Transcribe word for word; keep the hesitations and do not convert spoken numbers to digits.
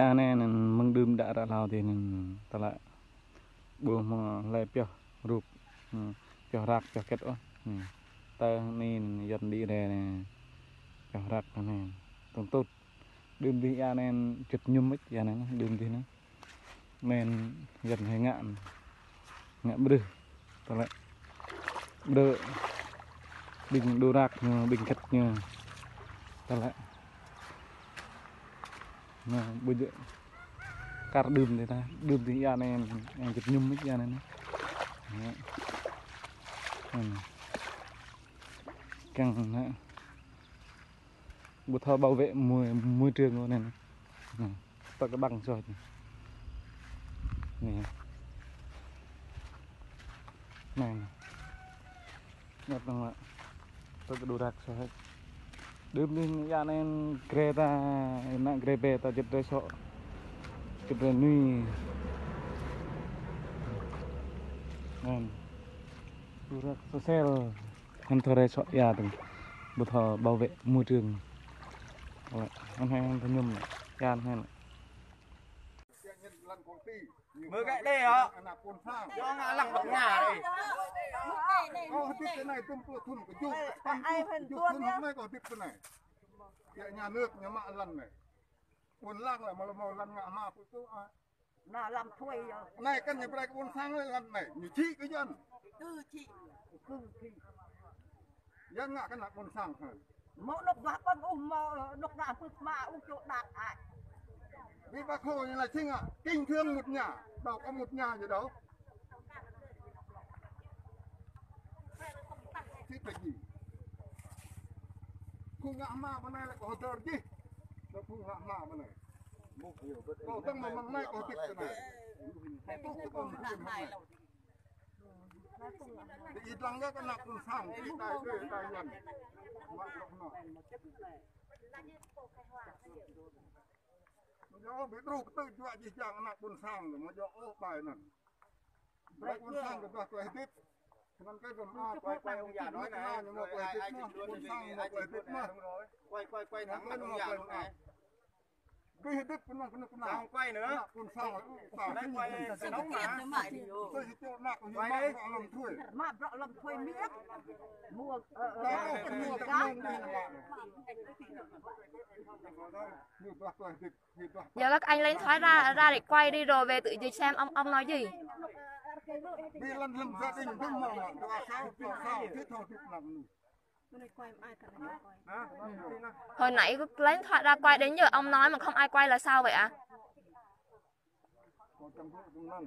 Anai anŭn mơ̆ng đưm đă ră hlâo tih anŭn tơlơi ƀu hmâo hlơi pioh rup. Hmm. Pioh răk, pioh kĕt ôh. Hmm. Tơ anai anŭn Yuan đĭ rai anai. Pioh răk anai. Tơ̆ng tŭt. Đưm tih ia anai čŭt ñŭm mơ̆n ia anai, đưm tih anai. Anai Yuan hơi ngă. Ngă brưh. Tơlơi. Brưh. Ƀing đu răk ñu, ƀing kĕt ñu. Tơlơi. Anai, ƀu djơ̆. Kar đưm tih ta, đưm tih ia anai, yang čŭt ñŭm mơ̆n ia anai. Anai. Anai. Kiăng anai. Ƀu thâo bảo vệ môi, môi trường luôn anai. Anai. Tơ kơ ƀăng soh. Anai. Anai. Ngăt năng lă. Tơ kơ đu răk soh. Đưm đưm ia anai gre ta, anai gre bê ta čŭt rai soh. Čŭt rai nui. Anai. Đu răk soh sel. Anŭn thâo rai soh ia tơ̆ng. Ƀu thâo bảo vệ môi trường. Anai, anai, anai, anai, anai. Mơ găi đê hŏ. Yua ngă lăng ƀăk ngă đê. Kâo hơdip tơ anai tơm pơ thŭn kơjuh, păn thŭn kơjuh thŭn hơnai kâo hơdip tơ anai. Yua nhà nước ñu mă lăn anai. Ƀôn lan lĕ mă lơ mâo lăn ngă hma pơtô a. Anai lăm thuê yơh. Anai kăn ñu brơi kơ ƀôn sang lĕ lăn anai. Ñu čih kơ Yuan. Kơ čih. Kơ čih. Yuan ngă kơ ană ƀôn sang hơi. Mâo anŏ bah păng ôh, mâo anŏ bah pơk mă ôh čô đăk ai. Vì Bác Hồ ñu laĭ čih ngă, kính thương một nhà, đâu có một nhà gì đâu. Čih tơ čih. Phung ngă hma ƀơi anai lĕ kơ hơdơr čih. Kơ phung ngă hma ƀơi anai. Kâo dơ̆ng mơ̆ng anai kâo hơdip tơ anai. Kâo tŭ kơ kâo hơdip tơ anai. Ti ih lăng kơ ană ƀôn sang, ti ih tai đơi tai Yuan. Mă dŏ anŭn. Mă djơ̆ ôh, ƀu truh kơ tơjuă jih jang ană ƀôn sang, mă djơ̆ ôh ƀai anŭn. Brơi ƀôn sang kơ dah tơlơi hơdip. Kơnơ̆ng kơ gơ̆m a, quay, quay ông già nói này, ñu mâo tơlơi hơdip mơ̆n, ƀôn sang mâo tơlơi hơdip mơ̆n. Quay, quay, quay thẳng mặt ông già lúc này. Ƀu hơdip kơnơ̆ng kơnơ̆ng kơnơ̆ng. Không quay nữa. Ană ƀôn sang, quay cái nóng mà. Tơ hơdip ană ƀôn sang. Quay đi. Mă bruă lăm thuê miĕt. Mua, ơ, ơ, mua găng. Ñu dah tơlơi hơdip. Giờ các anh lấy điện thoại ra, ra để quay đi rồi về tự dịch xem ông, ông nói gì. Đi lăn lăn gia đình, đúng không? Dua sao, dua sao, thế thôi, thế làm gì? Hả? Hồi nãy cứ lấy điện thoại ra quay đến giờ ông nói mà không ai quay là sao vậy ạ? Có trong group trong lăn.